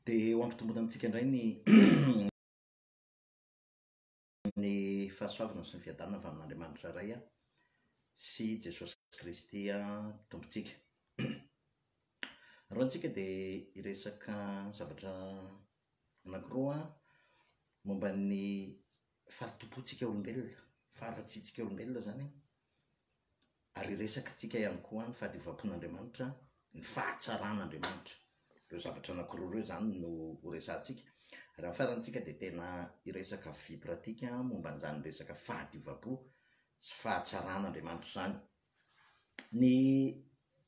Dia ho ampitomboina amintsika indray ny ny fahasoavana sy ny fiadanana avy amin'Andriamanitra Ray sy Jesosy Kristy Tompontsika. Androany tsika dia hiresaka zavatra anankiroa momba ny fahatopontsika olombelona, faharatsiantsika olombelona izany ary hiresaka-tsika ihany koa ny fahadiovam-pon'Andriamanitra, ny fahatsaran'Andriamanitra. Ireo zavatra anankiroa ireo izany no ho resahantsika. Ary amin'ny farany tsika dia tena hiresaka vie pratique momba an'izany resaka fahadiovam-po sy fahatsaran'Andriamanitra izany. Ny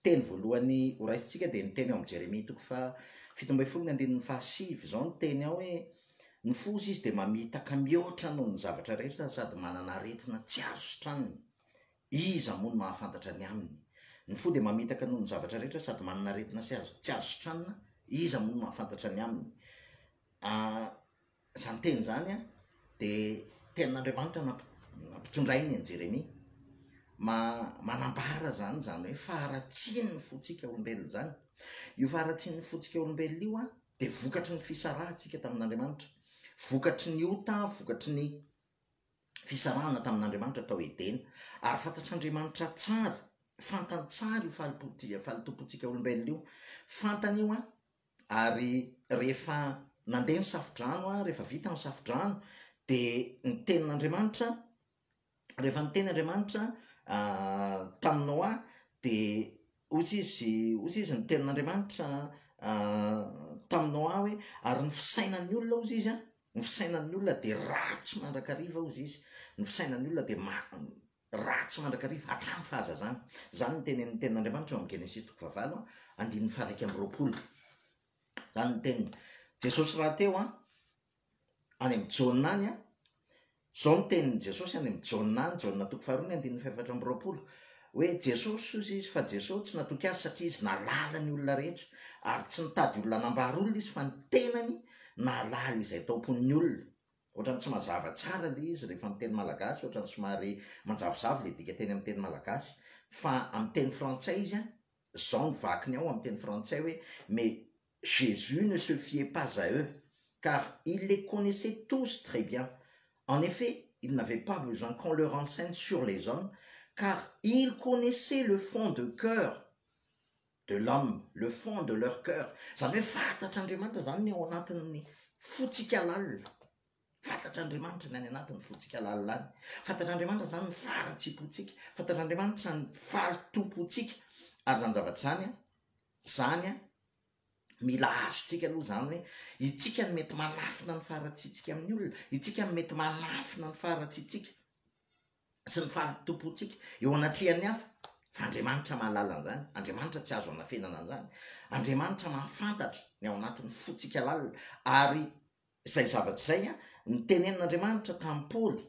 teny voalohany ho raisintsika dia ny teny ao amin'ny Jeremia toko faha 17 ny andininy faha 9. Izao ny teny ao hoe, Ny fo hozy izy dia mamitaka mihoatra noho ny zavatra rehetra sady manana aretina tsy azo sitranina. Iza moa no mahafantatra ny aminy? Ny fo dia mamitaka noho ny zavatra rehetra sady manana aretina sy azo tsy azo sitranina, iza moa no mahafantatra ny aminy? Izany teny izany dia tenin'Andriamanitra nampitondrainy an'i Jeremia. Ma- manambara izany izany hoe faharatsian'ny fontsika olombelona izany. Io faharatsian'ny fontsika olombelona io dia vokatry ny fisarahantsika tamin'Andriamanitra, vokatry ny ota, vokatry ny fisarahana tamin'Andriamanitra tao Edena. Ary fantatr'Andriamanitra tsara, fantany tsara io fahalotoam-pontsika olombelona io. Fantany io an, ary rehefa nandeha ny safo-drano an, rehefa vita ny safo-drano, dia ny tenin'Andriamanitra, rehefa niteny Andriamanitra tamin'i Noa dia hozy izy, hozy izy ny tenin'Andriamanitra tamin'i Noa hoe, ary ny fisainan'ny olona hozy izy an, Ny fisainan'ny olona dia ratsy mandrakariva hozy izy, ny fisainan'ny olona dia ratsy mandrakariva hatramin'ny fahazazany. Izany no tenenin'ny tenin'Andriamanitra eo amin'ny Genesisy toko fahavalo andininy faha-21. Izany no teniny. Jesosy rahateo an, any amin'ny Jaona any an, Izao no tenin'i Jesosy any amin'i Jaona any, Jaona toko faharoa ny andininy fahefatra amby roapolo, hoe Jesosy hozy izy, fa Jesosy tsy natoky azy satria izy nahalala ny olona rehetra, ary tsy nitady olona hanambara olona izy fa ny tenany nahalala izay tao am-pon'ny olona. Ohatran'ny tsy mazava tsara ilay izy rehefa amin'ny teny malagasy, ohatran'ny somary manjavozavo ilay dikanteny amin'ny teny malagasy, fa amin'ny teny frantsay izy an, izao no vakiny ao amin'ny teny frantsay hoe mais Jésus ne se fiait pas à eux, car il les connaissait tous très bien. En effet, il n'avait pas besoin qu'on leur enseigne sur les hommes, car il connaissait le fond de cœur de l'homme, le fond de leur cœur. Izany hoe fantatr'Andriamanitra izany ny ao anatin'ny fontsika lalina. Fantatr'Andriamanitra ny any anatin'ny fontsika lalina any. Fantatr'Andriamanitra izany ny faharatsiam-pontsika. Fantatr'Andriamanitra ny fahalotoam-pontsika. Ary izany zavatra izany an, Zany an, mila azontsika aloha zany hoe itsika no mety manafina ny faharatsiantsika amin'ny olona, itsika no mety manafina ny faharatsiantsika sy ny fahalotoam-pontsika eo anatrehan'ny hafa, fa Andriamanitra mahalala an'izany, Andriamanitra tsy azo anafenana an'izany, Andriamanitra mahafantatra ny ao anatin'ny fontsika lalina, ary izay zavatra izay an, notenenin'Andriamanitra tamin'i Paoly,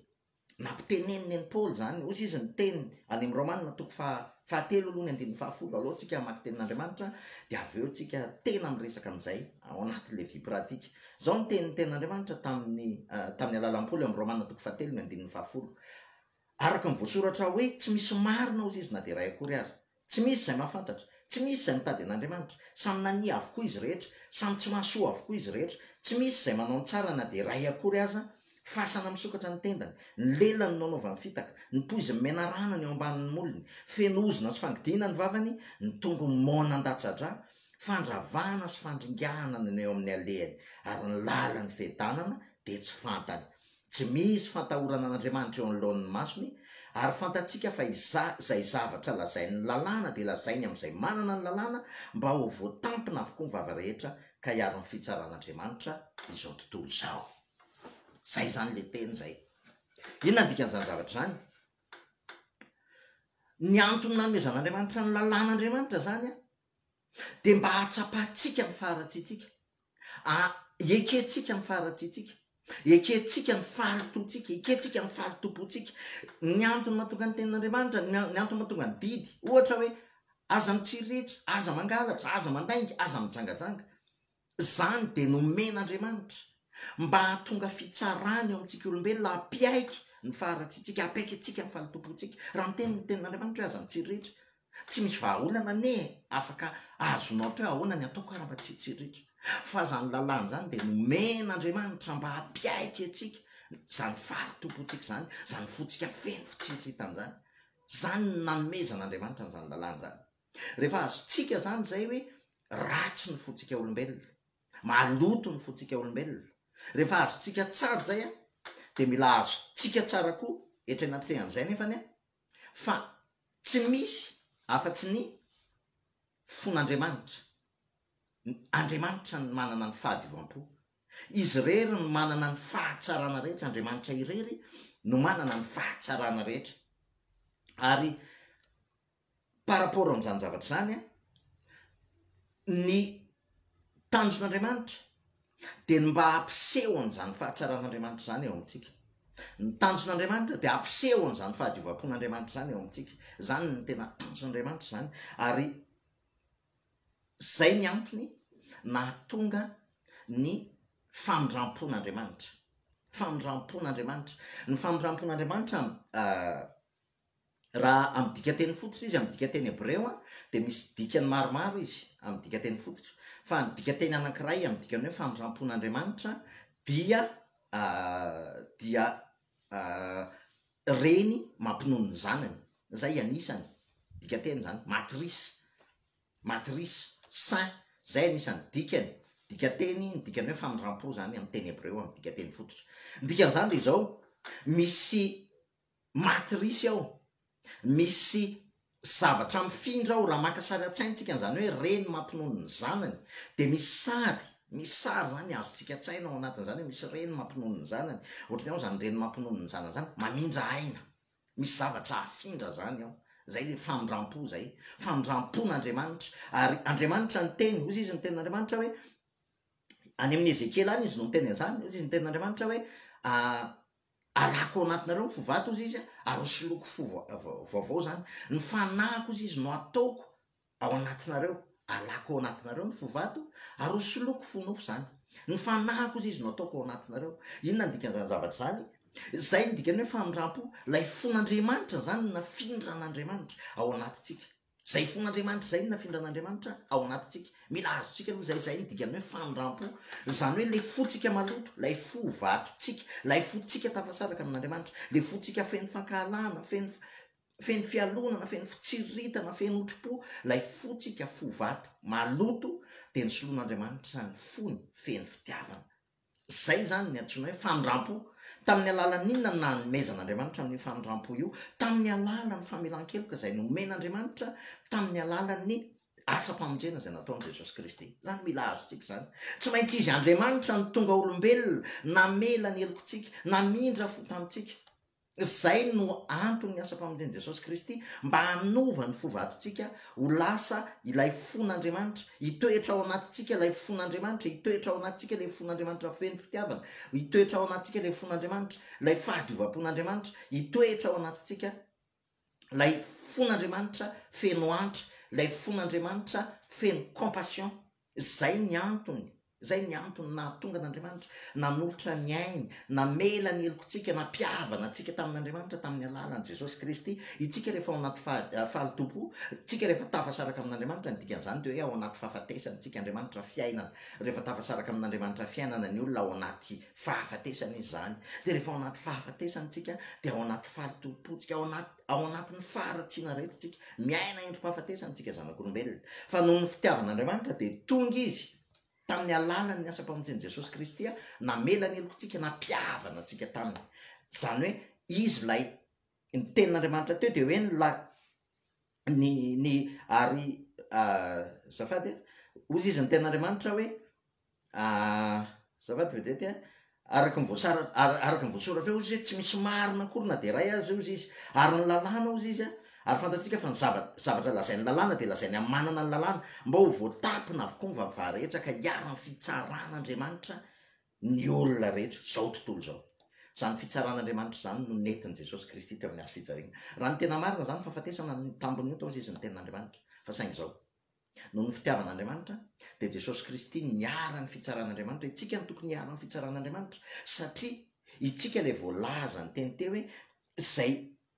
Nampiteneniny an'i Paoly izany. Hoy izy ny teniny any amin'ny Romana toko faha fahatelo aloha ny andininy fahafolo. Aleo tsika hamaky tenin'Andriamanitra dia avy eo tsika tena miresaka amin'izay ao anatin'ilay vie pratique. Izao ny tenin'ny tenin'Andriamanitra tamin'ny tamin'ny alalan'i Paoly ao amin'ny Romana toko fahatelo ny andininy fahafolo. Araka ny voasoratra hoe tsy misy marina hozy izy na dia iray akory aza. Tsy misy izay mahafantatra, tsy misy izay mitady an'Andriamanitra, samy nania avokoa izy rehetra, samy tsy mahasoa avokoa izy rehetra, tsy misy izay manao ny tsara na dia iray akory aza, fasana misokatra ny tendany, ny lelany no anaovany fitaka, ny poizin'ny menarana ny eo ambanin'ny molony, feno ozona sy fangidiana ny vavany, ny tongony moana an-datsa-drà, fandravana sy fandringahana no eo amin'ny alehany, ary ny lalan'ny fiadanana dia tsy fantany. Tsy misy fantahorana an'Andriamanitra eo anoloan'ny masony, ary fantatsika fa izay zavatra lazain'ny lalàna dia lazainy amin'izay manana ny lalàna, mba ho voatampina avokoa ny vava rehetra ka hiaro ny fitsaran'Andriamanitra izao tontolo izao. Izay izany ilay teny izay. Inona ny dikan'izany zavatra izany? Ny antony nanomezan'Andriamanitra ny lalàn'Andriamanitra izany dia mba hahatsapantsika ny faharatsiantsika, a ekentsika ny faharatsiantsika, ekentsika ny fahalotoantsika, ekentsika ny fahalotoam-pontsika. Ny antony mahatonga ny tenin'Andriamanitra, ny ny antony mahatonga ny didy, ohatra hoe aza mitsiriritra, aza mangalatra, aza mandainga, aza mijangajanga. Izany dia nomen'Andriamanitra mba hahatonga fitsarana eo amintsika olombelona, hampiaiky ny faharatsiantsika, hampiaiky antsika ny fahalotoam-pontsika. Raha miteny ny tenin'Andriamanitra hoe aza mitsiriritra, tsy misy vahaolana anie e! afaka azonao atao hoe ahoana ny ataoko ary mba tsy hitsiriritra. Fa izany lalàna izany dia nomen'Andriamanitra mba hampiaiky antsika izany fari-tompontsika izany, izany fontsika feno fitsiriritana izany. Izany no nanomezan'Andriamanitra an'izany lalàna izany. Rehefa azontsika izany izay hoe ratsy ny fontsika olombelona, maloto ny fontsika olombelona, rehefa azontsika tsara izay an, dia mila azontsika tsara koa eto anatrehan'izay nefany an, fa tsy misy afa-tsy ny fon'Andriamanitra, Andriamanitra no manana ny fahadiovam-po, Izy irery no manana ny fahatsarana rehetra, Andriamanitra irery no manana ny fahatsarana rehetra. Ary par rapport amin'izany zavatra izany an, ny tanjon'Andriamanitra dia ny mba hampiseho an'izany fahatsaran'Andriamanitra izany eo amintsika. Ny tanjon'Andriamanitra dia hampiseho an'izany fahadiovam-pon'Andriamanitra izany eo amintsika. Izany no tena tanjon'Andriamanitra izany. Ary izay ny antony nahatonga ny famindram-pon'Andriamanitra. Famindram-pon'Andriamanitra. Ny famindram-pon'Andriamanitra Raha amin'ny dikanteny fototra izy, amin'ny dikanteny hebreo dia misy dikany maromaro izy amin'ny dikanteny fototra. Fa ny dikanteny anankiray amin'ny dikany hoe famindram-pon'Andriamanitra dia dia reny mampinono ny zanany. Izay anisany dikanteny izany, matrice, matrice, sein, izay anisan'ny dikany, dikanteny, ny dikany hoe famindram-po izany amin'ny teny hebreo amin'ny dikanteny fototra. Ny dikan'izany dia izao, misy Matrice ao, misy zavatra mifindra ao, raha maka sary an-tsaina tsika an'izany hoe reny mampinono ny zanany dia misy sary, misy sary zany azontsika an-tsaina ao anatin'izany hoe misy reny mampinono ny zanany, ohatran'ny ahoana izany reny mampinono ny zanany izany, mamindra aina, misy zavatra afindra zany ao, zay le famindram-po zay, famindram-pon'Andriamanitra, ary Andriamanitra niteny, hozy izy ny tenin'Andriamanitra hoe, any amin'ny Ezekiela any izy no niteny an'izany, hozy izy ny tenin'Andriamanitra hoe, Alako ao anatinareo ny fo vato hozy izy ary ho soloiko fo vaovao izany. Ny fanahiko hozy izy no ataoko ao anatinareo. Alako ao anatinareo ny fo vato ary ho soloiko fo nofo izany. Ny fanahiko hozy izy no ataoko ao anatinareo. Inona ny dikan'izany zavatra izany? Izay ny dikan'ny hoe famindram-po. Ilay fon'Andriamanitra izany no nafindran'Andriamanitra ao anatintsika. Izay fon'Andriamanitra izay no nafindran'Andriamanitra ao anatintsika. Mila azontsika aloha izay, izay no dikan'ny hoe famindram-po. Izany hoe ilay fontsika maloto, ilay fo vatontsika, ilay fontsika tafasaraka amin'Andriamanitra, ilay fontsika feno fankahalana, feno feno fialonana, feno fitsiriritana, feno otri-po, ilay fontsika fo vato maloto dia nosoloan'Andriamanitra ny fony feno fitiavana. Izay izany ny antsoina hoe famindram-po. Tamin'ny alalan'ny inona no nanomezan'Andriamanitra an'io famindram-po io? Tamin'ny alalan'ny famelan-keloka izay nomen'Andriamanitra tamin'ny alalan'ny asam-pamonjena izay nataon'i Jesosy Kristy. Izany mila azontsika izany. Tsy maintsy Izy Andriamanitra no tonga olombelona, namela ny helokontsika, namindra fo tamintsika. Izay no anton'ny asam-pamonjen'i Jesosy Kristy, mba hanova ny fo vadintsika ho lasa ilay fon'Andriamanitra, hitoetra ao anatintsika ilay fon'Andriamanitra, hitoetra ao anatintsika ilay fon'Andriamanitra feno fitiavana, hitoetra ao anatintsika ilay fon'Andriamanitra, ilay fahadiovam-pon'Andriamanitra, hitoetra ao anatintsika ilay fon'Andriamanitra feno antra, ilay fon'Andriamanitra feno compassion. Izay ny antony, izay ny antony nahatonga an'Andriamanitra nanolotra ny ainy, namela ny helokontsika, nampihavana antsika tamin'Andriamanitra tamin'ny alalan'i Jesosy Kristy. Itsika rehefa ao anaty fahalotoam-po, tsika rehefa tafasaraka amin'Andriamanitra, ny dikan'izany dia hoe ao anaty fahafatesana tsika, Andriamanitra fiainana. Rehefa tafasaraka amin'Andriamanitra fiainana ny olona, ao anaty fahafatesana izy izany. Dia rehefa ao anaty fahafatesana tsika, dia ao anaty fahalotoam-po tsika, ao anaty, ao anatin'ny faharatsiana rehetra tsika. Miaina endri-pahafatesana isika zanak'olombelona, fa noho ny fitiavan'Andriamanitra dia tonga Izy tamin'ny alalan'ny asam-pamonjen'i Jesosy Kristy namela ny helokontsika, nampihavana antsika taminy. Izany hoe Izy ilay, ny tenin'Andriamanitra teo dia hoe ny la, ny, ny, ary, azafady, hozy Izy ny tenin'Andriamanitra hoe, Azafady vedety a! Araka ny voasara, araka ny voasoratra eo hozy izy, tsy misy marina akory na dia iray aza hozy izy. Ary ny lalàna hozy izy a, ary fantatsika fa ny zava, zavatra lazain'ny lalàna dia lazainy amin'ny manana ny lalàna, mba ho voatapina avokoa ny vava rehetra ka hiharan'ny fitsaran'Andriamanitra ny olona rehetra, izao tontolo izao. Izany fitsaran'Andriamanitra izany no nentin'i Jesosy Kristy teo amin'ny hazo fijaliana. Raha ny tena marina izany, fahafatesana ny tambin'ny ota hozy izy ny tenin'Andriamanitra. Fa saingy izao. Noho ny fitiavan'Andriamanitra, dia Jesosy Kristy niharan'ny fitsaran'Andriamanitra. Itsika no tokony hiharan'ny fitsaran'Andriamanitra, satria itsika ilay voalaza niteny teo hoe izay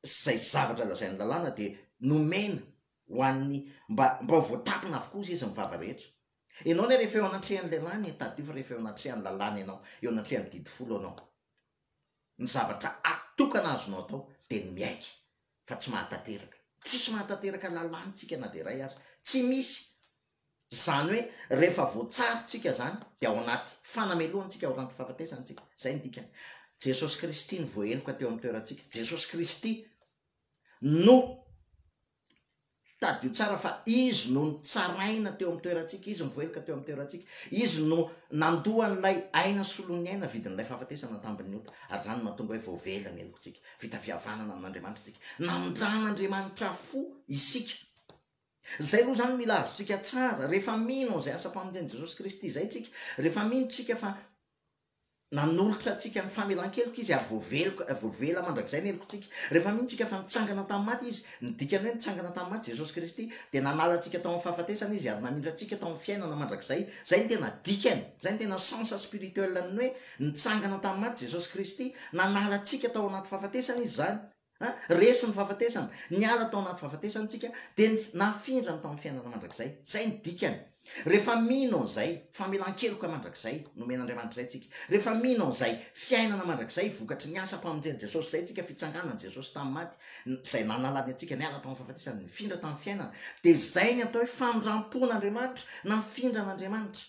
izay zavatra lazain'ny lalàna dia nomena. Ho an'ny mba mba ho voatapina avokoa hozy izy ny vava rehetra. Ianao anie rehefa eo anatrehan'ny lalàna e, tadidio fa rehefa eo anatrehan'ny lalàna ianao, eo anatrehan'ny didy folo ianao, ny zavatra tokana azonao atao dia ny miaiky fa tsy mahatanteraka. Tsisy mahatanteraka lalàna tsika na dia iray aza. Tsy misy. Izany hoe rehefa voatsary tsika izany dia ao anaty fanamelohana tsika, ao anaty fahafatesana tsika. Izay ny dikany. Jesosy Kristy no voaheloka teo amin'ny toerantsika. Jesosy Kristy no Tadidio tsara fa Izy no nitsaraina teo amin'ny toerantsika, Izy no voaheloka teo amin'ny toerantsika, Izy no nandoa an'ilay aina solon'ny aina vidin'ilay fahafatesana tambin'ny ota, ary izany no mahatonga hoe voavela ny helokontsika, vita fihavanana amin'Andriamanitra isika, namindran'Andriamanitra fo isika. Izay aloha izany mila azontsika tsara, rehefa mino an'izay asam-pamonjen'i Jesosy Kristy izay isika, rehefa mino isika fa Nanolotra antsika ny famelan-keloka Izy ary voaveloka, voavela mandrakizay ny helokontsika. Rehefa mino isika fa nitsangana tamin'ny maty Izy, ny dikan'ny hoe nitsangana tamin'ny maty Jesosy Kristy, dia nanala antsika tao amin'ny fahafatesana Izy ary namindra antsika tao amin'ny fiainana mandrakizay. Izay no tena dikany, izay no tena sens spirituel ny hoe nitsangana tamin'ny maty Jesosy Kristy. Nanala antsika tao anaty fahafatesana Izy izany. A, resy ny fahafatesana, niala tao anaty fahafatesana tsika, dia nafindrany tao amin'ny fiainana mandrakizay. Izay ny dikany. Rehefa mino an'izay famelan-keloka mandrakizay nomen'Andriamanitra izay tsika, rehefa mino an'izay fiainana mandrakizay vokatry ny asam-pamonjen'i Jesosy izay tsika, fitsanganan'i Jesosy tamin'ny maty, izay nanalany antsika niala tao amin'ny fahafatesana, nifindra tamin'ny fiainana, dia izay ny atao hoe famindram-pon'Andriamanitra, nafindran'Andriamanitra.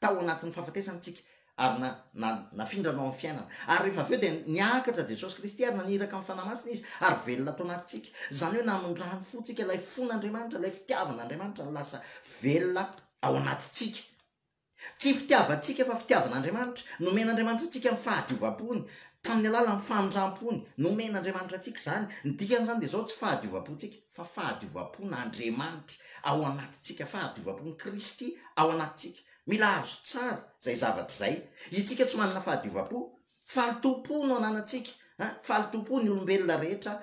tao anatin'ny fahafatesana tsika ary na, na, nafindrana ao amin'ny fiainana. Ary rehefa avy eo dia niakatra Jesosy Kristy ary naniraka ny Fanahy Masina Izy ary velona ato anatintsika. Izany hoe namindrany fo tsika, ilay fon'Andriamanitra, ilay fitiavan'Andriamanitra no lasa velona ao anatintsika. Tsy fitiavantsika fa fitiavan'Andriamanitra. Nomen'Andriamanitra antsika ny fahadiovam-pony tamin'ny alalan'ny famindram-pony. Nomen'Andriamanitra antsika izany. Ny dikan'izany dia izao, tsy fahadiovam-pontsika fa fahadiovam-pon'Andriamanitra ao anatintsika, fahadiovam-pon'i Kristy ao anatintsika. Mila azo tsara izay zavatra izay. Itsika tsy manana fahadiovam-po. Fahalotoam-po no ananantsika. An, fahalotoam-po ny olombelona rehetra,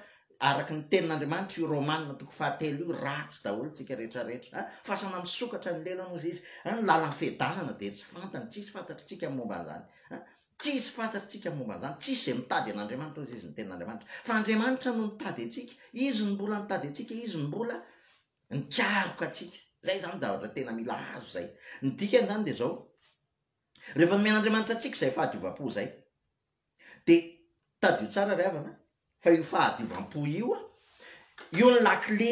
araka ny tenin'Andriamanitra io Romana toko fahatelo io, ratsy daholo tsika rehetra rehetra. An, fasana misokatra ny lelany hozy izy. An, ny lalan'ny fiadanana dia tsy fantany, tsisy fantatritsika ny momba an'izany. An, tsisy fantatritsika ny momba an'izany, tsisy izay mitady an'Andriamanitra hozy izy ny tenin'Andriamanitra. Fa Andriamanitra no nitady antsika, Izy no mbola nitady antsika, Izy no mbola Nikaroka antsika. Zay zany zavatra tena mila azo zay. Ny dikany zany de zao, rehefa nomen'Andriamanitra antsika izay fahadiovam-po zay, de tadidio tsara ry havana fa io fahadiovam-po io an, io ny lakile,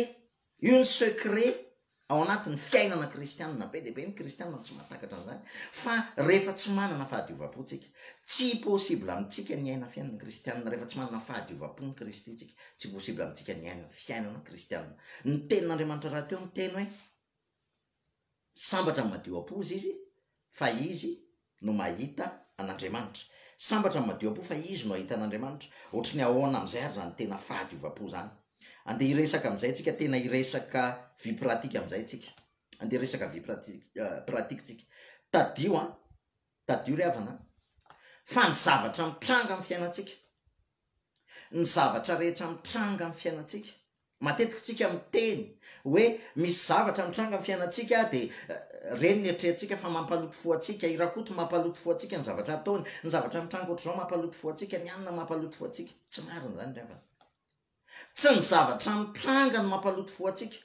io ny secret ao anatin'ny fiainana kristianina. Be dia be ny kristianina tsy mahatakatra an'izany, fa rehefa tsy manana fahadiovam-po tsika, tsy possible amintsika ny hiaina fiainana kristianina rehefa tsy manana fahadiovam-pon'i Kristy tsika. Tsy possible amintsika ny hiaina fiainana kristianina. Ny tenin'Andriamanitra rahateo miteny hoe, Sambatra ny madio am-po hozy izy, fa izy no mahita an'Andriamanitra. Sambatra ny madio am-po fa izy no hahita an'Andriamanitra. Ohatry ny ahoana amin'izay ary izany tena fahadiovam-po izany? Andeha hiresaka amin'izay tsika, tena hiresaka vie pratique amin'izay tsika. Andeha hiresaka vie pratique pratique tsika. Tadidio an, tadidio ry havana an, fa ny zavatra mitranga amin'ny fiainantsika, ny zavatra rehetra mitranga amin'ny fiainantsika. Matetika tsika miteny hoe misy zavatra mitranga amin'ny fiainantsika dia reny ny eritreritrintsika fa mampaloto fo antsika, i Rakoto mampaloto fo antsika ny zavatra ataony, ny zavatra mitranga ohatr'izao mampaloto fo antsika, ny anona mampaloto fo antsika. Tsy marina izany ry havana. Tsy ny zavatra mitranga no mampaloto fo antsika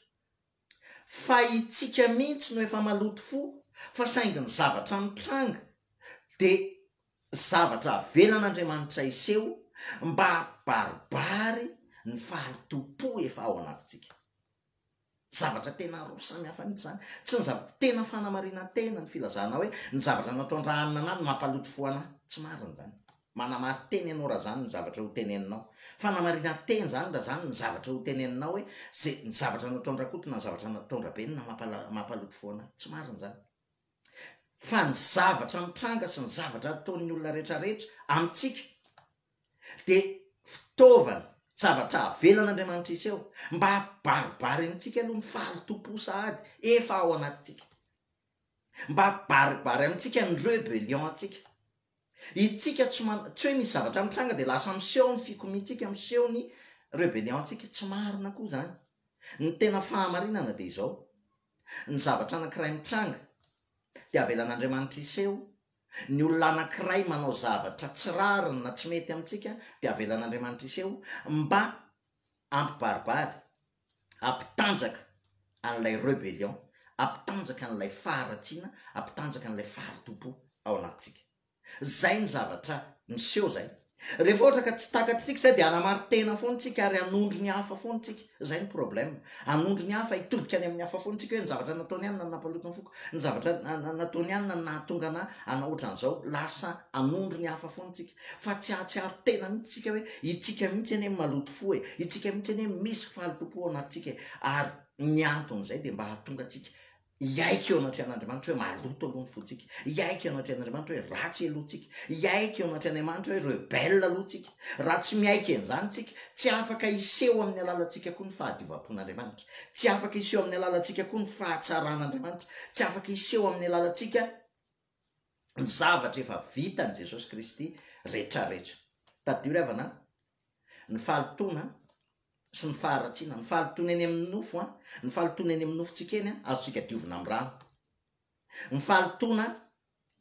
fa itsika mihitsy no efa maloto fo fa saingy ny zavatra mitranga dia zavatra avelan'Andriamanitra hiseho mba hampibaribary ny fahalotoam-po efa ao anatintsika. Zavatra tena roa samy hafa mihitsy izany. Tsy ny zava, tena fanamarinan-tena ny filazana hoe ny zavatra nataon-dRahanina anah no mampaloto fo anah. Tsy marina izany. Manamarin-tena ianao raha izany ny zavatra ho teneninao. Fanamarinan-tena izany raha izany ny zavatra ho teneninao hoe ze, ny zavatra nataon-dRakoto na ny zavatra nataon-dRabenina mampaloto fo anah. Tsy marina izany. Fa ny zavatra mitranga sy ny zavatra ataon'ny olona rehetra rehetra amintsika dia fitaovana, zavatra avelan'Andriamanitra hiseho mba hampibaribary antsika aloha ny fahalotoam-po sahady efa ao anatintsika, mba hampibaribary amintsika ny rebellion antsika. Itsika tsy man, tsy hoe misy zavatra mitranga dia lasa miseho ny fikomiantsika, miseho ny rebellion antsika, tsy marina koa izany. Ny tena fahamarinana dia izao, Ny zavatra anankiray mitranga dia avelan'Andriamanitra hiseho, ny olona anankiray manao zavatra tsy rariny na tsy mety amintsika dia avelan'Andriamanitra hiseho mba hampibaribary, Hampitanjaka an'ilay rebellion, hampitanjaka an'ilay faharatsiana, hampitanjaka an'ilay fahalotoam-po ao anatintsika. Zay ny zavatra miseho zay. Rehefa ohatra ka tsy takatritsika zay dia hanamari-tena foana tsika ary hanondro ny hafa foana tsika. Zay ny problème. Hanondro ny hafa, hitodika any amin'ny hafa foana tsika hoe ny zavatra nataony ihany no nampaloto ny foko, ny zavatra nataony ihany no nahatonga anah hanao ohatran'izao. Lasa hanondro ny hafa foana tsika. Fa tsy hahatsiaro tena mihitsy tsika hoe itsika mihitsy anie maloto fo e, itsika mihitsy anie misy fahalotoam-po ao anatintsika e. Ary ny anton'izay dia mba hahatonga antsika Hiaiky eo anatrehan'Andriamanitra hoe maloto aloha ny fontsika. Hiaiky eo anatrehan'Andriamanitra hoe ratsy aloha tsika. Hiaiky eo anatrehan'Andriamanitra hoe rebelle aloha tsika. Raha tsy miaiky an'izany tsika, tsy afaka hiseho amin'ny alalantsika koa ny fahadiovam-pon'Andriamanitra. Tsy afaka hiseho amin'ny alalantsika koa ny fahatsaran'Andriamanitra. Tsy afaka hiseho amin'ny alalantsika ny zavatra efa vitan'i Jesosy Kristy rehetrarehetra. Tadidio ry havana, ny fahalotoana sy ny faharatsiana, ny fahalotoana eny amin'ny nofo an, ny fahalotoana eny amin'ny nofontsika eny an, azontsika diovina amin'ny rano. Ny fahalotoana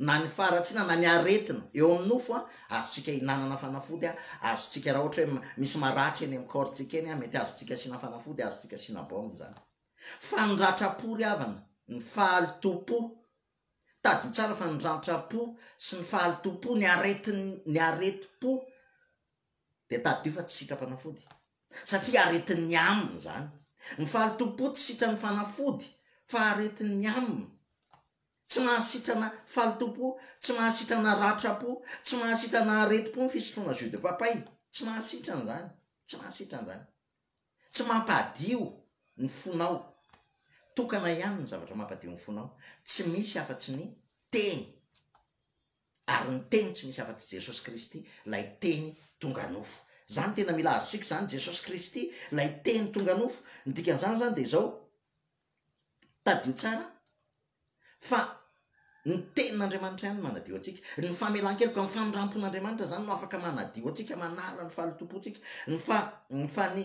na ny faharatsiana na ny aretina eo amin'ny nofo an, azontsika ihinanana fanafody an, azontsika raha ohatra hoe misy maratra eny amin'ny corps-tsika eny an, mety azontsika asiana fanafody, azontsika asiana baume izany. Fa ny ratram-po ry havana, ny fahalotoam-po, Tadidio tsara fa ny rantram-po sy ny fahalotoam-po, ny aretin' ny aretim-po dia tadidio fa tsy sitram-panafody. Satria aretin'ny âme izany. Ny fahalotoam-po tsy sitran'ny fanafody fa aretin'ny âme. Tsy mahasitrana fahalotoam-po, tsy mahasitrana ratram-po, tsy mahasitrana aretim-po ny fisotroana jus de papay. Tsy mahasitrana izany. Tsy mahasitrana izany. Tsy mampadio ny fonao. Tokana ihany ny zavatra mampadio ny fonao. Tsy misy afa-tsy ny Teny. Ary ny Teny tsy misy afa-tsy Jesosy Kristy, ilay Teny tonga nofo. Izany tena mila azontsika izany, Jesosy Kristy, ilay Teny tonga nofo. Ny dikan'izany izany dia izao, tadidio tsara, Fa ny tenin'Andriamanitra ihany no manadio antsika. Ny famelan-keloka, ny famindram-pon'Andriamanitra izany no afaka manadio antsika, manala ny fahalotoam-pontsika. Ny fa, ny fa, ny,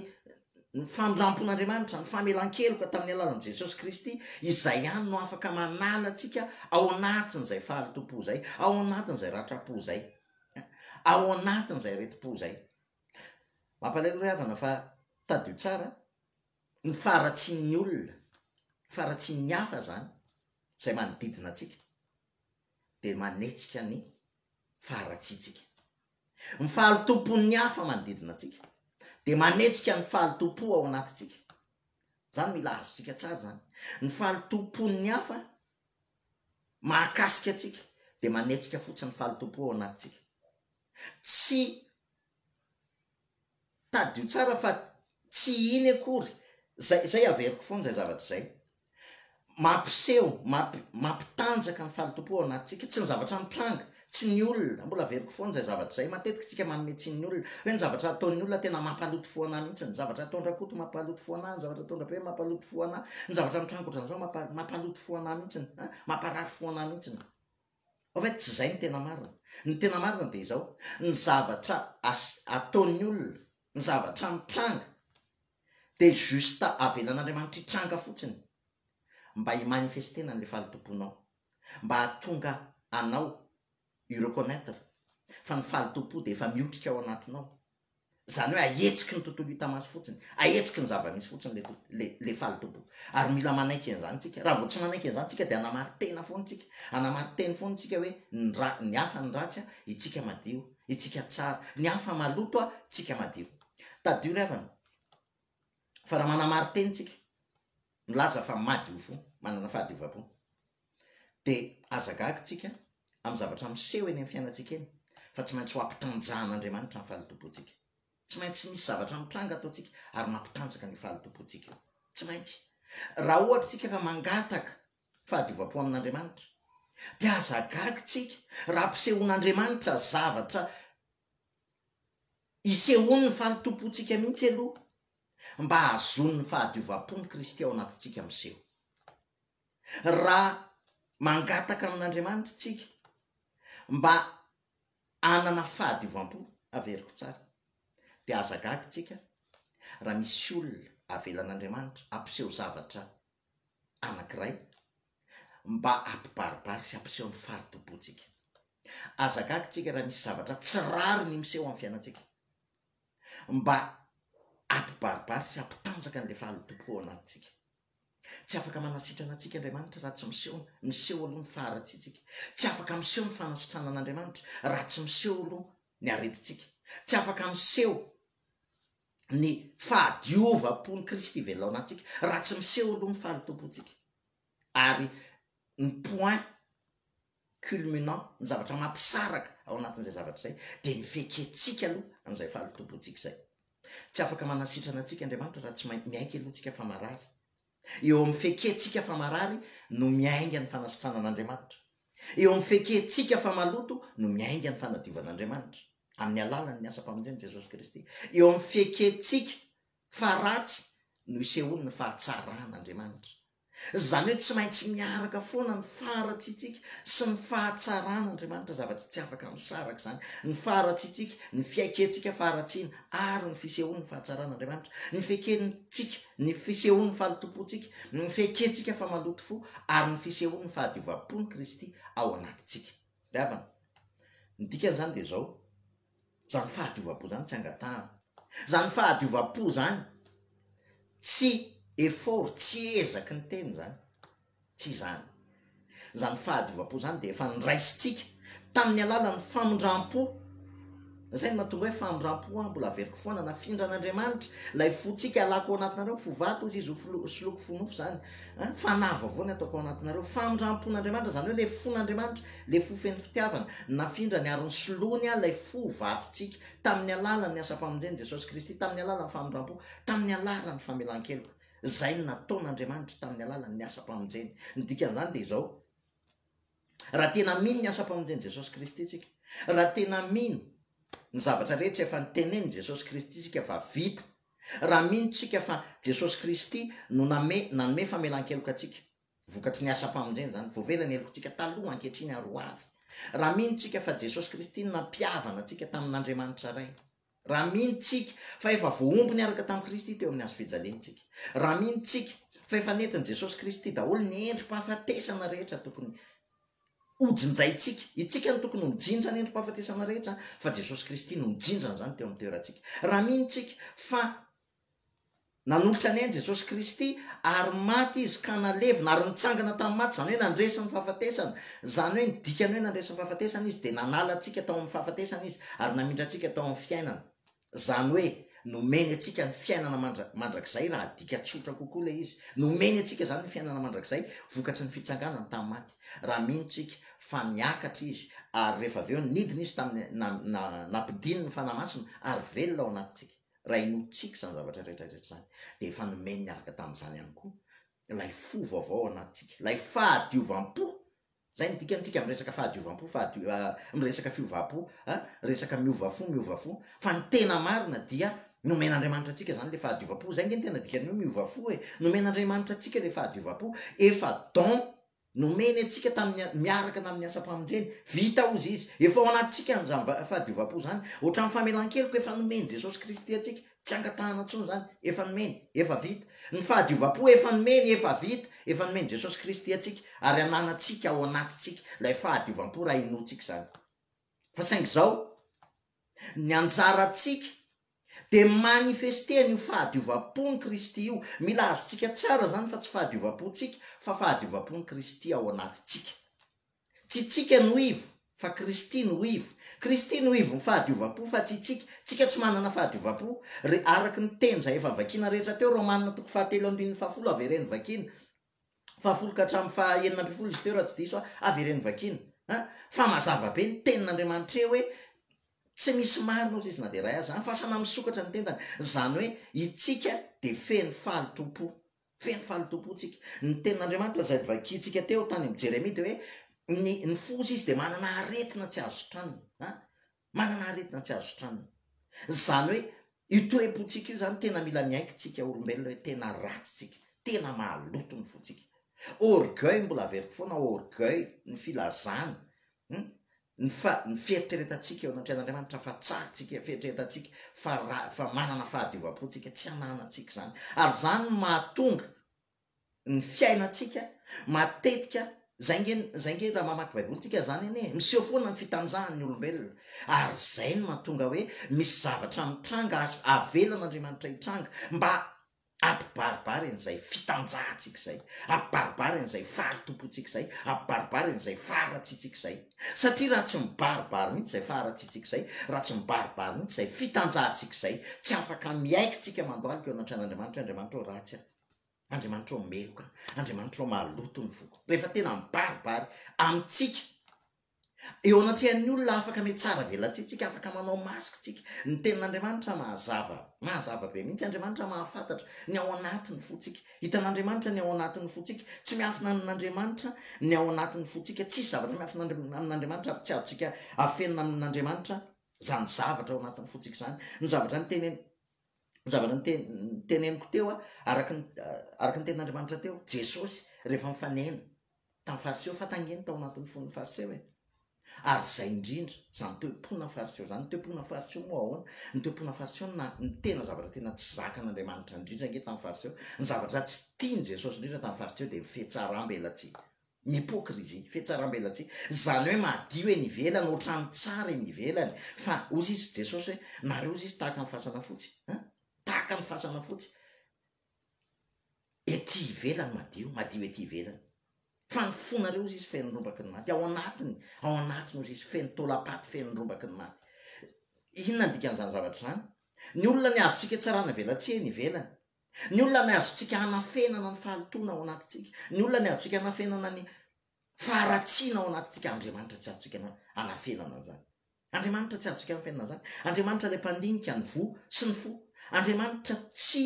ny famindram-pon'Andriamanitra, ny famelan-keloka tamin'ny alalan'i Jesosy Kristy, izay ihany no afaka manala antsika ao anatin'izay fahalotoam-po izay, ao anatin'izay ratram-po izay, ao anatin'izay aretim-po izay. Mampalahelo ry havana fa tadidio tsara ny faharatsian'ny olona, faharatsian'ny hafa izany, izay manodidina antsika, dia manetsika ny faharatsiantsika. Ny fahalotoam-pon'ny hafa manodidina antsika, dia manetsika ny fahalotoam-po ao anatintsika. Izany mila azontsika tsara izany. Ny fahalotoam-pon'ny hafa mahakasika antsika, dia manetsika fotsiny ny fahalotoam-po ao anatintsika. Tsy Tadidio tsara fa tsy iny akory, zay zay averiko foana zay zavatra zay, mampiseho, mampi- mampitanjaka ny fahalotoam-po ao anatintsika, tsy ny zavatra mitranga, tsy ny olona, mbola averiko foana zay zavatra zay, matetika tsika manome tsiny ny olona, hoe ny zavatra ataon'ny olona tena mampaloto fo anah mihitsy, ny zavatra ataon-dRakoto mampaloto fo anah, ny zavatra ataon-dRabe mampaloto fo anah, ny zavatra mitranga ohatran'izao mampa- mampaloto fo anah mihitsy an, mamparary fo anah mihitsy. En fait tsy izay no tena marina. Ny tena marina dia izao, ny zavatra as- ataon'ny olona, ny zavatra mitranga dia juste avelan'Andriamanitra hitranga fotsiny mba hi-manifester-na an'ilay fahalotoam-ponao, mba hahatonga anao hi-reconnaitre fa ny fahalotoam-po dia efa miotrika ao anatinao. Izany hoe ahetsiky ny tontolo hita maso fotsiny, ahetsiky ny zava-misy fotsiny le le le fahalotoam-po. Ary mila manaiky an'izany tsika. Raha vao tsy manaiky an'izany tsika dia hanamari-tena foana tsika. Hanamari-teny foana tsika hoe ny ra- ny hafa ny ratsy a, itsika madio, itsika tsara. Ny hafa maloto a, tsika madio. Tadidio ry havana fa raha manamari-teny tsika, milaza fa madio fo, manana fahadiovam-po, Dia aza gaga tsika amin'ny zavatra miseho eny amin'ny fiainantsika eny fa tsy maintsy ho ampitanjahan'Andriamanitra ny fahalotoam-pontsika. Tsy maintsy misy zavatra mitranga ataontsika ary mampitanjaka an'io fahalotoam-pontsika io. Tsy maintsy. Raha ohatra tsika ka mangataka fahadiovam-po amin'Andriamanitra, dia aza gaga tsika raha ampisehoan'Andriamanitra zavatra isehoan'ny fahalotoam-pontsika mihitsy aloha mba hahazoan'ny fahadiovam-pon'i Kristy ao anatintsika miseho. Raha mangataka amin'Andriamanitra isika mba hanana fahadiovam-po, averiko tsara, dia aza gaga isika raha misy olona avelan'Andriamanitra hampiseho zavatra anankiray mba hampibaribary sy hampiseho ny fahalotoam-pontsika. Aza gaga isika raha misy zavatra tsy rariny miseho amin'ny fiainantsika mba. hampibaribary sy hampitanjaka an'ilay fahalotoam-po ao anatintsika. Tsy afaka manasitrana antsika Andriamanitra raha tsy miseho miseho aloha ny faharatsiantsika. Tsy afaka miseho ny fanasitranan'Andriamanitra raha tsy miseho aloha ny aretintsika. Tsy afaka miseho ny fahadiovam-pon'i Kristy velona ao anatintsika raha tsy miseho aloha ny fahalotoam-pontsika. Ary ny point culminant, ny zavatra mampisaraka ao anatin'izay zavatra izay dia ny fiekentsika aloha an'izay fahalotoam-pontsika izay. Tsy afaka manasitrana antsika Andriamanitra raha tsy miaiky aloha tsika fa marary. Eo amin'ny fiekentsika fa marary no miainga ny fanasitranan'Andriamanitra. Eo amin'ny fiekentsika fa maloto no miainga ny fanadiovan'Andriamanitra, amin'ny alalan'ny asam-pamonjen'i Jesosy Kristy. Eo amin'ny fiekentsika fa ratsy no isehoan'ny fahatsaran'Andriamanitra. Izany hoe tsy maintsy miaraka foana ny faharatsiantsika sy ny fahatsaran'Andriamanitra, zavatra tsy afaka misaraka izany, ny faharatsiantsika, ny fiaikentsika faharatsiana ary ny fisehoan'ny fahatsaran'Andriamanitra, ny fiaikentsika, ny fisehoan'ny fahalotoam-pontsika, ny fiaikentsika fa maloto fo ary ny fisehoan'ny fahadiovam-pon'i Kristy ao anatintsika. Ry havana, ny dikan'izany dia izao, Zany fahadiovam-po zany tsy angatahana. Zany fahadiovam-po zany tsy effort, tsy ezaky ny tena zany. Tsy izany. Zany fahadiovam-po zany dia efa niraisintsika tamin'ny alalan'ny famindram-po. Zay no mahatonga hoe famindram-po aho mbola averiko foana, nafindran'Andriamanitra ilay fontsika, alako ao anatinareo fo vato hozy izy, ho soloiko fo nofo zany. Fanahy vaovao ny ataoko ao anatinareo. Famindram-pon'Andriamanitra zany hoe ilay fon'Andriamanitra. Ilay fo feno fitiavana, nafindrany ary nosoloany ilay fo vatontsika, tamin'ny alalan'ny asam-pamonjen'i Jesosy Kristy, tamin'ny alalan'ny famindram-po, tamin'ny alalan'ny famelan-keloka. Izay no nataon'Andriamanitra tamin'ny alalan'ny asam-pamonjeny. Ny dikan'izany dia izao, raha tena mino ny asam-pamonjen'i Jesosy Kristy isika, raha tena mino ny zavatra rehetra efa notenenin'i Jesosy Kristy isika fa vita, raha mino tsika fa Jesosy Kristy no name, nanome famelan-keloka antsika, Vokatry ny asam-pamonjena izany. Voavela ny helokontsika taloha, ankehitriny ary ho avy. Raha mino tsika fa Jesosy Kristy no nampihavana antsika tamin'Andriamanitra Ray. Raha mino tsika fa efa voahombo niaraka tamin'i Kristy teo amin'ny hazo fijaliana tsika. Raha mino tsika fa efa nentin'i Jesosy Kristy daholo ny endri-pahafatesana rehetra tokony hojinjaintsika. Itsika no tokony ho mijinja ny endri-pahafatesana rehetra fa Jesosy Kristy no nijinja an'izany teo amin'ny toerantsika. Raha mino tsika fa Nanolotra ny ainy Jesosy Kristy ary maty Izy ka nalevina ary nitsangana tamin'ny maty, izany hoe nandresy ny fahafatesana. Izany hoe ny dikan'ny hoe nandresy ny fahafatesana Izy dia nanala antsika tao amin'ny fahafatesana Izy ary namindra antsika tao amin'ny fiainana. Izany hoe nomeny antsika ny fiainana mandra, mandrakizay raha adika tsotra kokoa ilay izy. Nomeny antsika izany ny fiainana mandrakizay vokatry ny fitsanganany tamin'ny maty. Raha mino tsika fa niakatra Izy ary rehefa avy eo nidina Izy tamin'ny, na, na, nampidiny ny Fanahy Masina ary velona ao anatintsika. Raha inoantsika izany zavatra rehetra rehetra izany, dia efa nomeny niaraka tamin'izany ihany koa ilay fo vaovao ao anatintsika, ilay fahadiovam-po. Izay no dikany, tsika miresaka fahadiovam-po, fahadio- miresaka fiovam-po, an, resaka miova fo, miova fo, fa ny tena marina dia nomen'Andriamanitra antsika izany ilay fahadiovam-po, izay ange no tena dikan'ny hoe miova fo e, nomen'Andriamanitra antsika ilay fahadiovam-po, efa don Nomeny antsika tamin'ny miaraka tamin'ny asam-pamonjeny. Vita hozy izy. Efa ao anatintsika an'izany fahadiovam-po izany. Ohatran'ny famelan-keloka efa nomen'i Jesosy Kristy antsika. Tsy angatahana intsony izany. Efa nomeny. Efa vita. Ny fahadiovam-po efa nomeny, efa vita. Efa nomen'i Jesosy Kristy antsika. Ary ananantsika ao anatintsika ilay fahadiovam-po raha inoantsika izany. Fa saingy izao, ny anjarantsika dia manifester an'io fahadiovam-pon'i Kristy io. Mila azontsika tsara izany fa tsy fahadiovam-pontsika fa fahadiovam-pon'i Kristy ao anatintsika. Tsy tsika no ivo fa Kristy no ivo. Kristy no ivon'ny fahadiovam-po fa tsy itsika. Tsika tsy manana fahadiovam-po. Ry araka ny teny izay efa vakiana rehetra teo, Romana toko fahatelo andininy fahafolo avereno vakiana. Fahafolo ka hatramin'ny faha 16 izy teo raha tsy diso aho, avereno vakiana an! Fa mazava be ny tenin'Andriamanitra eo hoe tsy misy marina ozy izy na dia iray aza an! Fasana misokatra ny tendany, izany hoe itsika dia feno fahalotoam-po, feno fahalotoam-po tsika. Ny tenin'Andriamanitra izay novakiantsika teo tany amin'i Jeremia dia hoe ny ny fo ozy izy dia manana aretina tsy azo sitranina an! Manana aretina tsy azo sitranina. Izany hoe io toe-pontsika io izany tena mila miaiky tsika olombelona hoe tena ratsy tsika, tena maloto ny fontsika. Orgueil mbola averiko foana orgueil ny filazana hum ny fa ny fieritreretantsika eo anatrehan'Andriamanitra fa tsara tsika, fieritreretantsika fa ra- fa manana fahadiovam-po tsika, tsy ananantsika izany. Ary izany no mahatonga ny fiainantsika matetika. Zay nge, zay nge raha mamaky baiboly tsika zany anie, miseho foana ny fitanjahan'ny olombelona, ary zay no mahatonga hoe misy zavatra mitranga azo avelan'Andriamanitra hitranga mba hampibaribary an'izay fitanjahantsika izay, hampibaribary an'izay fahari-tompontsika izay, hampibaribary an'izay faharatsiantsika izay. Satria raha tsy mibaribary mihitsy izay faharatsiantsika izay, raha tsy mibaribary mihitsy izay fitanjahantsika izay, tsy afaka miaiky tsika mandohalika eo anatrehan'Andriamanitra hoe Andriamanitra ô ratsy aho. Andriamanitra ô meloka aho, Andriamanitra ô maloto ny foko. Rehefa tena mibaribary amintsika eo anatrehan'ny olona afaka mihatsara velatsihy tsika, afaka manao masque tsika. Ny tenin'Andriamanitra mahazava, mahazava be mihitsy. Andriamanitra mahafantatra ny ao anatin'ny fontsika. Hitan'Andriamanitra ny ao anatin'ny fontsika. Tsy miafina amin'Andriamanitra ny ao anatin'ny fontsika. Tsisy zavatra miafina amin'Andriamanitra ary tsy azontsika afenina amin'Andriamanitra izany zavatra ao anatin'ny fontsika izany. Ny zavatra nitenen Ny zavatra niteneniko teo, araka ny araka ny tenin'Andriamanitra teo, Jesosy rehefa nifanena tamin'ny Fariseo, fa tangeny tao anatin'ny fon'ny Fariseo e. Ary izay indrindra, izany toe-pona Fariseo izany, ny toe-pona Fariseo moa ahoana? Ny toe-pona Fariseo na ny tena zavatra tena tsy zakan'Andriamanitra indrindra ange tamin'ny Fariseo, ny zavatra tsy tian'i Jesosy indrindra tamin'ny Fariseo dia ny fihatsarambelatsihy. Ny hypocrisie, fihatsarambelatsihy, izany hoe madio eny ivelany, ohatran'ny tsara eny ivelany, fa hozy izy Jesosy hoe, nareo hozy izy tahaka ny fasana fotsy, an, tahaka ny fasana fotsy, ety ivelany madio, madio ety ivelany, fa ny fonareo hozy izy feno rombaky ny maty, ao anatiny, ao anatiny hozy izy feno taolam-paty, feno rombaky ny maty. Inona ny dikan'izany zavatra izany? Ny olona ny azontsika tsarana velatsihy eny ivelany, Ny olona ny azontsika hanafenana ny fahalotoana ao anatintsika, ny olona ny azontsika hanafenana ny faharatsiana ao anatintsika, Andriamanitra tsy azontsika hanafenana an'izany. Andriamanitra tsy azontsika hanafenana an'izany. Andriamanitra ilay mpandinika ny voa sy ny fo. Andriamanitra tsy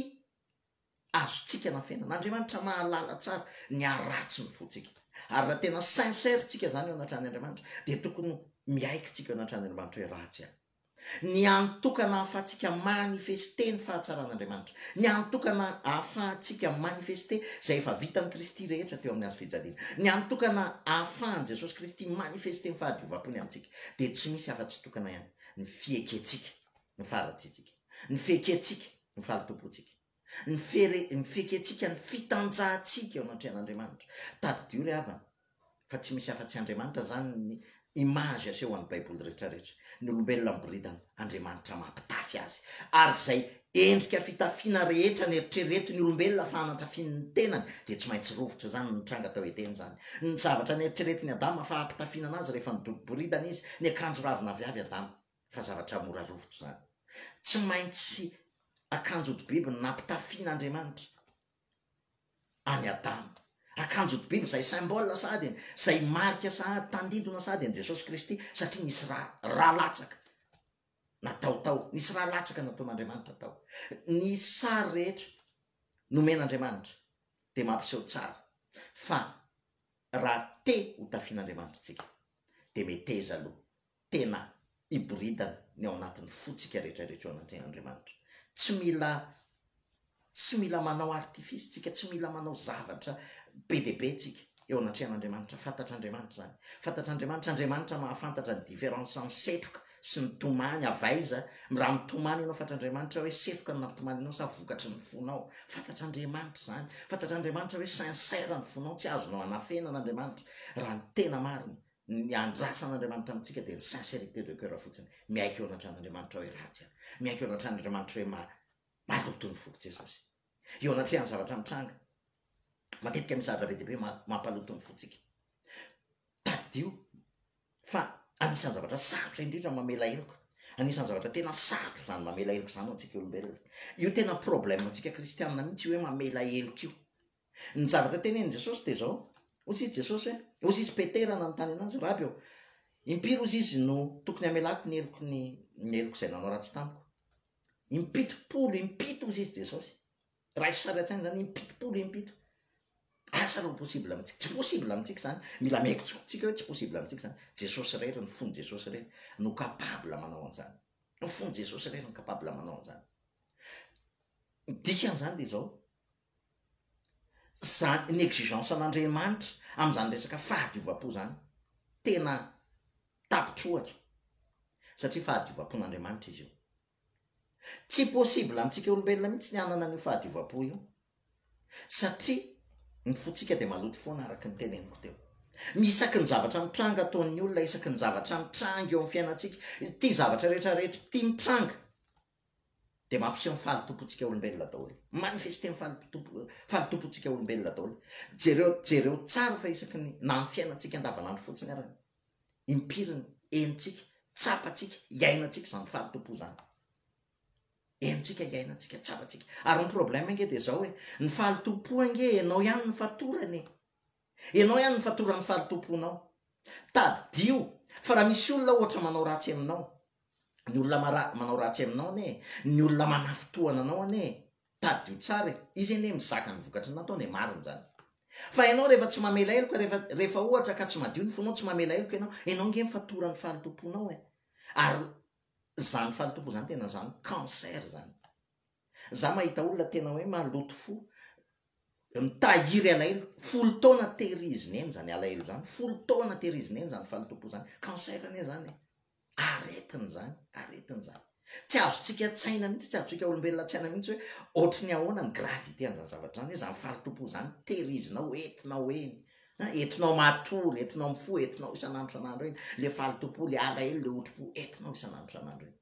azontsika anafenana. Andriamanitra mahalala tsara ny haratsy ny fontsika. Ary raha tena sincère tsika izany eo anatrehan' Andriamanitra, dia tokony miaiky tsika eo anatrehan' Andriamanitra hoe ratsy aho. Ny hany tokana ahafahantsika manifester ny fahatsaran'Andriamanitra. Ny hany tokana ahafahantsika manifester izay efa vitan'i Kristy rehetra teo amin'ny hazo fijaliana. Ny hany tokana ahafahan'i Jesosy Kristy manifester ny fahadiovam-pony amintsika dia tsy misy afa-tsy tokana ihany, ny fiekentsika ny faharatsiantsika, ny fiekentsika ny fahalotoam-pontsika, ny fere, ny fiekentsika ny fitanjahantsika eo anatrehan'Andriamanitra. Tadidio ry havana, fa tsy misy afa-tsy Andriamanitra zany ny image asehon'ny baiboly retraretra, ny olombelona miboridana, Andriamanitra mampitafy azy, ary izay endrika fitafiana rehetra neritreretin'ny olombelona fa hanatafiany ny tenany dia tsy maintsy rovitra, zany no nitranga tao Edena zany, ny zavatra neritreretin'i Adama fa hampitafiana anazy rehefa niboridana izy, niakanjo ravin'aviavy Adama, fa zavatra mora rovitra zany, tsy maintsy akanjo hodi-biby no nampitafian'Andriamanitra. an'i Adama. Akanjo hodi-biby izay symbole sahady e, izay marika sahady, tandindona sahady an'i Jesosy Kristy, satria nisy rà, rà latsaka natao tao, nisy rà latsaka nataon'Andriamanitra tao. Ny sary rehetra nomen'Andriamanitra dia mampiseho tsara fa raha te ho tafian'Andriamanitra isika dia meteza aloha tena hiboridana ny ao anatin'ny fontsika rehetra rehetra eo anatrehan'Andriamanitra. Tsy mila tsy mila manao artifice tsika, tsy mila manao zavatra be dia be tsika eo anatrehan'Andriamanitra. Fantatr'Andriamanitra izany. Fantatr'Andriamanitra, Andriamanitra mahafantatra ny différence ny setroka sy ny tomany, avy aiza, raha mitomany ianao fantatr'Andriamanitra hoe setroka no nampitomany anao sa vokatry ny fonao. Fantatr'Andriamanitra izany. Fantatr'Andriamanitra hoe sincère ny fonao, tsy azonao anafenana Andriamanitra raha ny tena marina. Ny andrasan'Andriamanitra amintsika dia ny sincérité de cœur fotsiny, miaiky eo anatrehan'Andriamanitra hoe ratsy aho, miaiky eo anatrehan'Andriamanitra hoe ma, maloto ny foko Jesosy. Eo anatrehan'ny zavatra mitranga, matetika misy zavatra be dia be mampaloto ny fontsika. Tadidio fa anisan'ny zavatra sarotra indrindra ny mamela heloka. Anisan'ny zavatra tena sarotra izany mamela heloka izany ho antsika olombelona. Io tena problème antsika kristianina mihitsy io hoe mamela heloka io. Ny zavatra tenenin'i Jesosy dia izao, hoy izy Jesosy hoe, hoy izy Petera nanontany an'azy, Raby ô, impiry hozy izy no tokony hamelako ny heloky ny ny heloko izay nanao ratsy tamiko? Impitopolo, impito hozy izy Jesosy. Raiso sary an-tsaina izany, impitopolo, impito. Asa raha ho possible amintsika. Tsy possible amintsika izany. Mila miaiky tokoa tsika hoe tsy possible amintsika izany. Jesosy irery, ny fon'i Jesosy irery no capable manao an'izany. Ny fon'i Jesosy irery no capable manao an'izany. Ny dikan'izany dia izao, Zany, ny exigence an'Andriamanitra amin'izany resaka fahadiovam-po zany, tena tapitra ohatra, satria fahadiovam-pon'Andriamanitra izy io. Tsy possible amintsika olombelona mihitsy ny hanana an'io fahadiovam-po io, satria ny fontsika dia maloto foana araka ny teneniko teo. Isaky ny zavatra mitranga ataon'ny olona, isaky ny zavatra mitranga eo amin'ny fiainantsika, ity zavatra rehetra rehetra ity mitranga dia mampiseho ny fahalotoam-pontsika olombelona daholo. Manifester ny fahalotoam- fahalotoam-pontsika olombelona daholo. Jereo jereo tsara fa isaky ny na ny fiainantsika andavanandro fotsiny ara, impiry ny henontsika, tsapantsika, iainantsika izany fahalotoam-po izany. Henontsika, iainantsika, tsapantsika. Ary ny problème ange dia izao e, ny fahalotoam-po ange ianao ihany no fatorany e. Ianao ihany no fatoran'ny fahalotoam-ponao. Tadidio fa raha misy olona ohatra manao ratsy aminao, ny olona mara- manao ratsy aminao anie, ny olona manafintohana anao anie, tadidio tsara e, izy anie mizaka ny vokatry ny nataony e, marina izany. Fa ianao rehefa tsy mamela heloka, rehefa rehefa ohatra ka tsy madio ny fonao, tsy mamela heloka ianao, ianao ange ny fatoran'ny fahalotoam-ponao e. Ary izany fahalotoam-po izany tena izany cancer izany. Za mahita olona tena hoe maloto fo, mitahiry alahelo, folo taona tehiriziny eny zany alahelo zany, folo taona tehiriziny eny zany fahalotoam-po zany, cancer anie zany e, aretina zany, aretina zany. Tsy azontsika an-tsaina mihitsy, tsy azontsika olombelona an-tsaina mihitsy hoe ohatry ny ahoana ny gravité an'izany zavatra zany, hoe zany fahalotoam-po zany tehirizinao, entinao eny, an, entinao matory, entinao mifoha, entinao isan'andro isan'andro eny, le fahalotoam-po, le alahelo, le otri-po, entinao isan'andro isan'andro eny.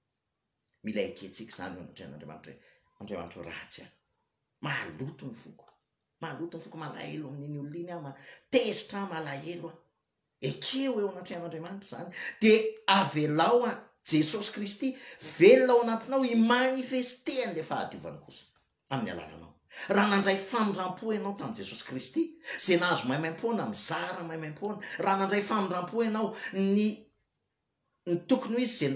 Mila ekentsika izany eo anatrehan'Andriamanitra hoe, Andriamanitra ô ratsy aho. Maloto ny foko. Maloto ny foko, malahelo amin'iny olona iny aho, tezitra aho, malahelo aho. Ekeo eo anatrehan'Andriamanitra izany. Dia avelao an Jesosy Kristy velona ao anatinao hi-manifester an'ilay fahadiovany kosa amin'ny alalanao. Raha nandray famindram-po ianao tamin'i Jesosy Kristy, izay nahazo maimaimpoana, mizara maimaimpoana, raha nandray famindram-po ianao, ny Ny tokony ho izy izay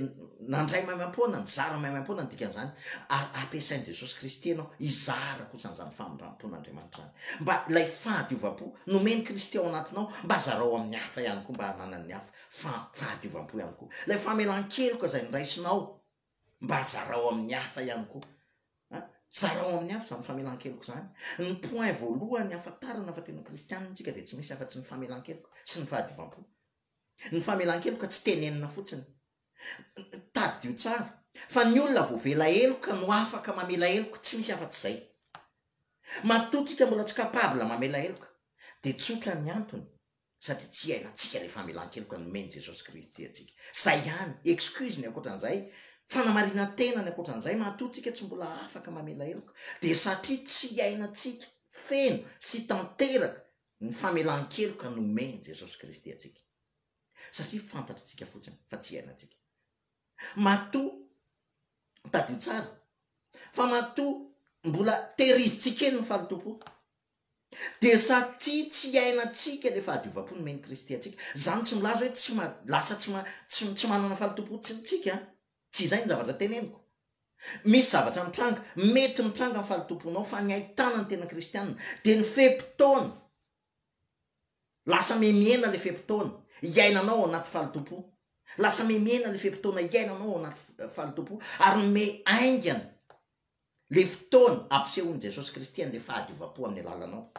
nandray maimaimpoana, nizara maimaimpoana ny dikan'izany, ary ampiasain'i Jesosy Kristy ianao hizara kosa an'izany famindram-pon'Andriamanitra izany. Mba ilay fahadiovam-po nomen'i Kristy ao anatinao, mba zarao amin'ny hafa ihany koa mba hananan'ny hafa fahadiovam-po ihany koa. Ilay famelan-keloka izay noraisinao, mba zarao amin'ny hafa ihany koa. An, zarao amin'ny hafa izany famelan-keloka izany. Ny point voalohany ahafantarana fa tena kristianina isika dia tsy misy afa-tsy ny famelan-keloka sy ny fahadiovam-po. Ny famelan-keloka tsy tenenina fotsiny. Tadidio tsara fa ny olona voavela heloka no afaka mamela heloka, tsy misy afa-tsy izay. Matoa tsika mbola tsy capable mamela heloka dia tsotra ny antony satria tsy iainantsika ilay famelan-keloka nomen'i Jesosy Kristy antsika. Zay ihany, excuse ny ankoatran'izay, fanamarinan-tena ny ankoatran'izay, matoa tsika tsy mbola afaka mamela heloka dia satria tsy iainantsika feno sy tanteraka Ny famelan-keloka nomen'i Jesosy Kristy antsika. Satria fantatritsika fotsiny fa tsy iainantsika. Matoa, tadidio tsara, fa matoa mbola tehirizintsika eny ny fahalotoam-po, dia satria tsy iainantsika ilay fahadiovam-po nomen'i Kristy antsika. Izany tsy milaza hoe tsy ma- lasa tsy ma- tsy tsy manana fahalotoam-po tsika an. Tsy izay ny zavatra teneniko. Misy zavatra mitranga, mety mitranga ny fahalotoam-ponao fa ny ahitana ny tena kristianina dia ny fe-potoana, lasa mihemihena ilay fe-potoana iainanao ao anaty fahalotoam-po, lasa mihemihena ilay fe-potoana iainanao ao anaty fahalotoam-po ary miha haingana ilay fotoana ampisehoan'i Jesosy Kristy an'ilay fahadiovam-po amin'ny alalanao.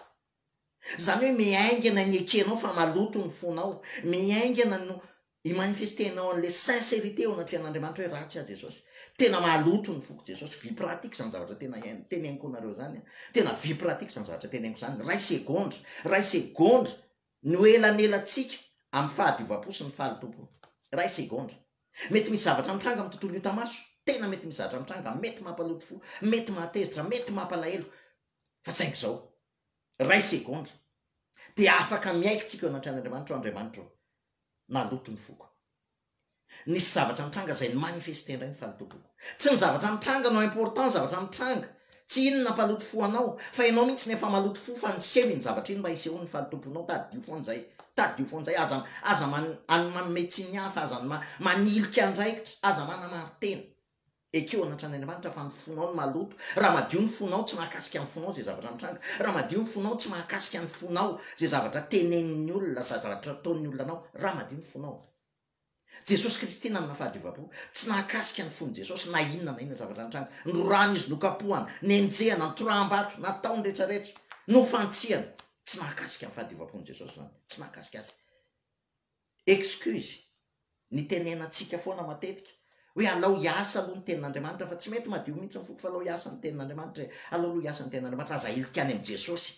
Izany hoe mihaingana ny ekenao fa maloto ny fonao, mihaingana no i-manifester-nao an'ilay sincérité eo anatrehan'Andriamanitra hoe ratsy aho Jesosy, tena maloto ny foko Jesosy, vie pratique izany zavatra tena iain- teneniko anareo izany an, tena vie pratique izany zavatra teneniko izany, iray segondra, iray segondra no elanelantsika amin'ny fahadiovam-po sy ny fahalotoam-po, iray segondra. Mety misy zavatra mitranga amin'ny tontolo hita maso, tena mety misy zavatra mitranga, mety mampaloto fo, mety mahatezitra, mety mampalahelo, fa saingy izao, Iray segondra dia afaka miaiky tsika eo anatrehan'Andriamanitra, O Andriamanitra ô, naloto ny foko. Nisy zavatra nitranga izay ni-manifester indray ny fahalotoam-poko. Tsy ny zavatra nitranga no important, ny zavatra mitranga, tsy iny no nampaloto fo anao, fa ianao mihitsy no efa maloto fo fa niseho iny zavatra iny mba hisehoan'ny fahalotoam-ponao, tadidio foana izay, tadidio foana izay, aza, aza man, any manome tsiny hafa, aza manilika andraikitra, aza manamari-tena. Ekeo anatran'Andriamanitra fa ny fonao no maloto. Raha madio ny fonao, tsy mahakasika ny fonao izay zavatra mitranga. Raha madio ny fonao, tsy mahakasika ny fonao izay zavatra tenenin'ny olona, izay zavatra ataon'ny olona anao. Raha madio ny fonao. Jesosy Kristy nanana fahadiovam-po. Tsy nahakasika ny fon'i Jesosy na inona na inona zavatra nitranga. Nororana Izy, nokapohana, nenjehana, nitoraham-bato, natao ny rehetra rehetra, nofantsihana. Tsy nahakasika ny fahadiovam-pon'i Jesosy izany. Tsy nahakasika Azy. Excuse, nitenenantsika foana matetika hoe alao hiasa aloha ny tenin'Andriamanitra fa tsy mety madio mihitsy ny foko fa alao hiasa ny tenin'Andriamanitra e, alao aloha hiasa ny tenin'Andriamanitra, aza ahilika any amin'i Jesosy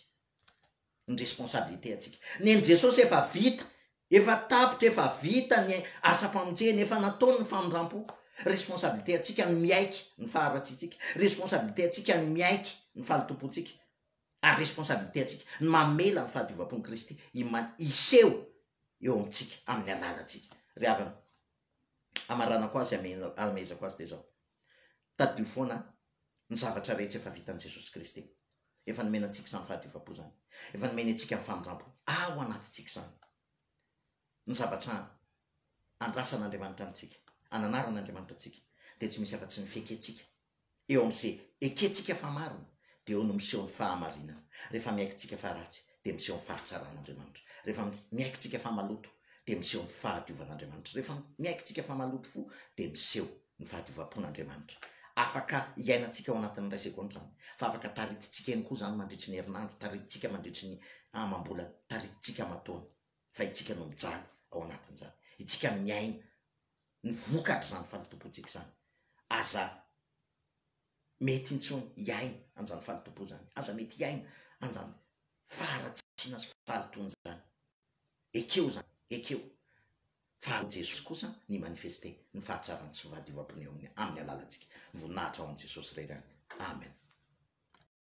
ny responsabilité antsika. Ny an'i Jesosy efa vita, Efa tapitra, efa vita ny asam-pamonjena, efa nataony ny famindram-po. Responsabilité antsika ny miaiky ny faharatsiantsika, responsabilité antsika ny miaiky ny fahalotoam-pontsika, ary responsabilité antsika ny mamela ny fahadiovam-pon'i Kristy hiseho eo amintsika amin'ny alalantsika. Ry havana, hamaranako azy, hamehezako azy dia izao, tadidio foana ny zavatra rehetra efa vitan'i Jesosy Kristy. Efa nomena antsika izany fahadiovam-po izany. Efa nomeny antsika ny famindram-po ao anatintsika izany. Ny zavatra andrasan'Andriamanitra amintsika, ananaran'Andriamanitra antsika, dia tsy misy afa-tsy ny fiekentsika. Eo amin'izay ekentsika fa marina, dia eo no miseho ny fahamarinana. Rehefa miaiky tsika fa ratsy, dia miseho ny fahatsaran'Andriamanitra. Rehefa miaiky tsika fa maloto, dia miseho ny fahadiovan'Andriamanitra. Rehefa miaiky tsika fa maloto fo, dia miseho ny fahadiovam-pon'Andriamanitra. Afaka iainantsika ao anatin'ny iray segondra izany, fa afaka taritintsika ihany koa izany mandritry ny herinandro, taritintsika mandritry ny amam-bolana, taritintsika aman-taona, fa itsika no mijaly ao anatin'izany. Itsika miaina ny vokatr'izany fahalotoam-pontsika izany. Aza mety intsony hiaina an'izany fahalotoam-po izany. Aza mety hiaina an'izany faharatsiana sy fahalotoana izany. Ekeo izany, ekeo. Fa ao Jesosy kosa ny manifester ny fahatsarany sy fahadiovam-pony eo amin'ny alalantsika. Voninahitra ho an'i Jesosy irery ihany. Amen.